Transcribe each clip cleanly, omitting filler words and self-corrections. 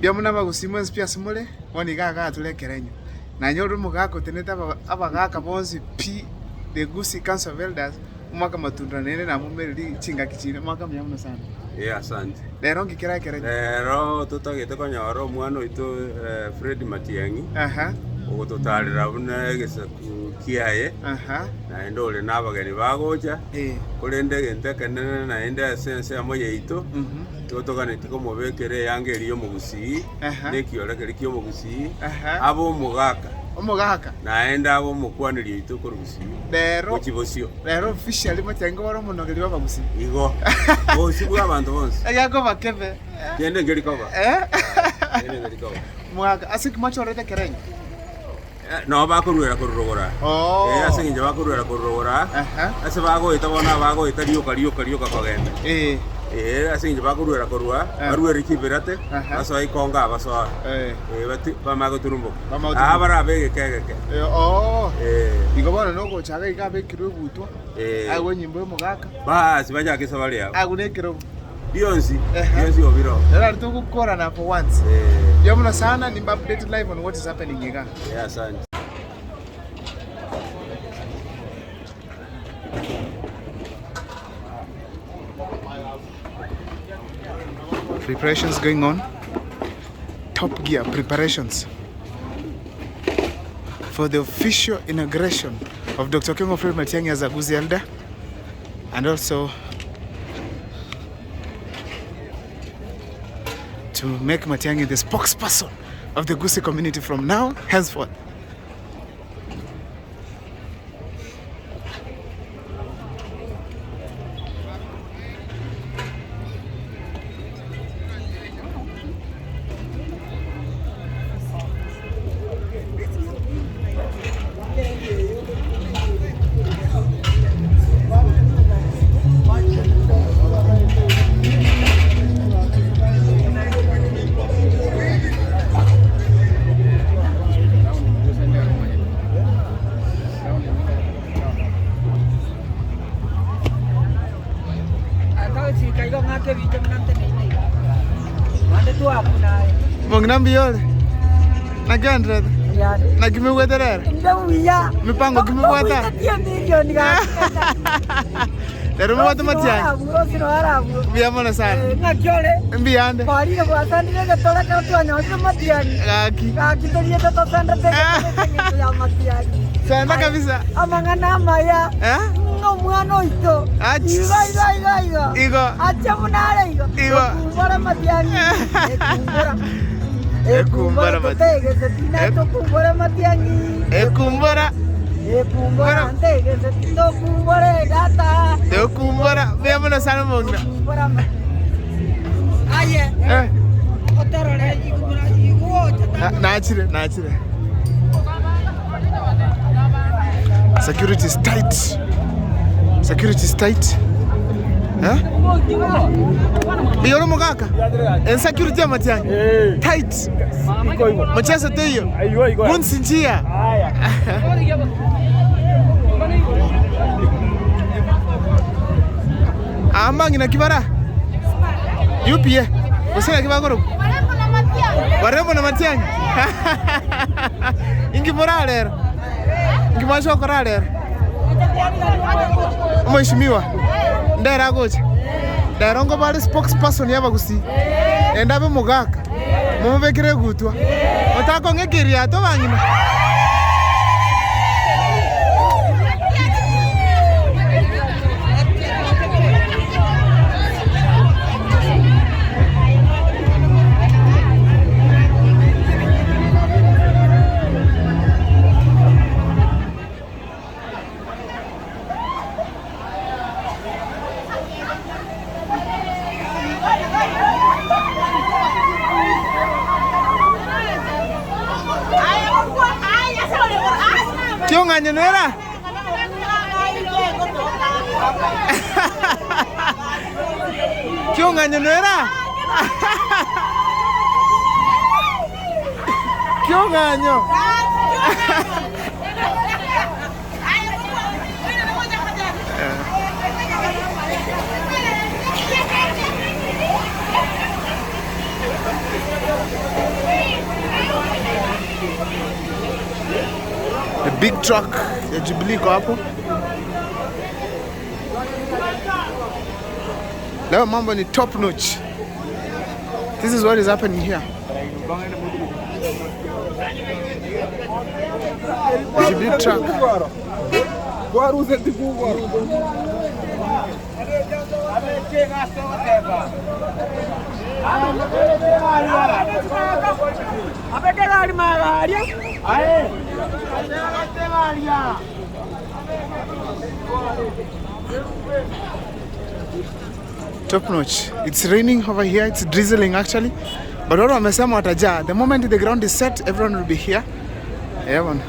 Mbuya mono abagusii mwensi pi ase more, bono iga agature ekerenyo. Nanyorire omogaka otenenete aba abagaka bonsi pi, the Gusii Council of Elders, omwaka matunda naende namomereri chingaki chinde. Omwaka muya mono sana. Ee asante. Rero nki kera ekerenyo? Rero totagete konyora omwana oito eh, Fred Matiang'i Aha, ogototarera buna egesaku kiaye aha, naende ore na abageni bagocha eh, korende egento ekenene naende ase ensemo yaito mhm, nigo toganetie komobekera eyanga eria y'omogusii Aha. na ekiore keria ki'omogusii Aha. abe omogaka Omogaka. naende abe omokwaneri oito korwa gusii Rero gochia bosio. rero officially Matiang'i bare omonogeri bw'abagusii. Igo bosio bw'abanto bonsi. Egekoba kebe. Kende nkeri koba. Eh? Kende nkeri koba. Omogaka, ase ki mwachorete ekerenyo? Eh, nabo bakoruera korwa rogoro aa. Oh. Eh, ase eng'encho bakoruera korwa rogoro aa, Aha. ase bagoeta bono abagoeta rioka rioka rioka kogenda. Eh. Eh, ase eng'encho bakoruera korwa aa, Eh. baruere chibirate, Aha. basoe ikongo aa basoa. Eh. Eh, bati bamanye goturumboka. Bamanye goturumboka. Aa barabe egeke egeke. Eh, oo. Eh. Igo bono nogocha iga iga abekirwe egutwa, Eh. agwo enyimbo y'omogaka, Basi bachake esabari yabo. agwo na ekerogo. Bionsi, Ehe. bionsi obiroo. Rero aria togokorana for once. Eh. Mbuya mono sana, nimba update live on what is happening iga. Eh, asante. Preparations going on. Top gear preparations for the official inauguration of Dr. Okengo Fred Matiang'i as a Gusii elder and also to make Matiang'i the spokesperson of the Gusii community from now henceforth. Mong'ina mbuya ore? Naki oenderete? Naki moigwete rero? Mipango ki mobwate aa? Rero mobwate matiang'i? Mbuya mono sana. Mbuya ande. Gaki. Senda kabisa. Amang'ana amaya Eh? ng'a omwana oito Ach. igo igo igo igo Igo. ache buna are igo Igo. ekumbora matiang'i ekumbora Ekumbora ekumbora mati- totegeseti natokumbora matiang'i Ekumbora. ekumbora ntegeseti tokumbore tata Tokumbora. Mbuya mono sana omong'ina. Ekumbora ma- aye Eh. otorore igura igwocha Na- Nachire, nachire. Security is tight. Security is tight. Eh? Iyo ore omogaka? Ensecurity amatiang'i. Tight. Mocheso teiyo. Bunsi nchiya. Aa mbang'ina ki bara? UPA. Gose naki bakorokwa? Warembo na Matiang'i. Inki morarera? Inki mwacha gokora rero? Omweshimiwa, ndere agocha. Rero ngoba are spokesperson y'abagusii. Naende abe omogaka. Momobekere egutwa. Otakong'a ekeriato bang'ina. Kiong'anyenera? Kiong'anyenera? Kiong'anyo? Big truck ya Jubilee iko hapo. Leo mambo ni top notch. This is what is happening here. The Jubilee truck. Top notch. It's raining over here. It's drizzling actually. But watu wamesema watajaa. The moment the ground is set, everyone will be here. Yeah, bwana.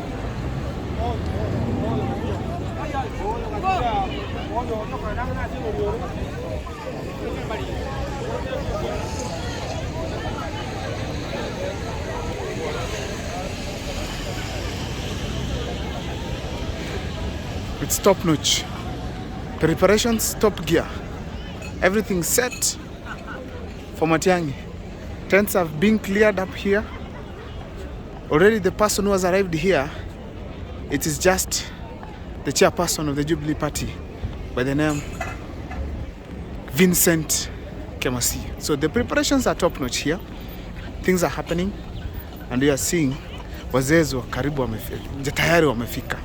It's top notch. Preparations top gear. Everything set for Matiang'i. Tents have been cleared up here. Already the person who has arrived here, it is just the chairperson of the Jubilee Party by the name Vincent Kemasi. So the preparations are top notch here. Things are happening and we are seeing wazee wa karibu wamefika, tayari wamefika.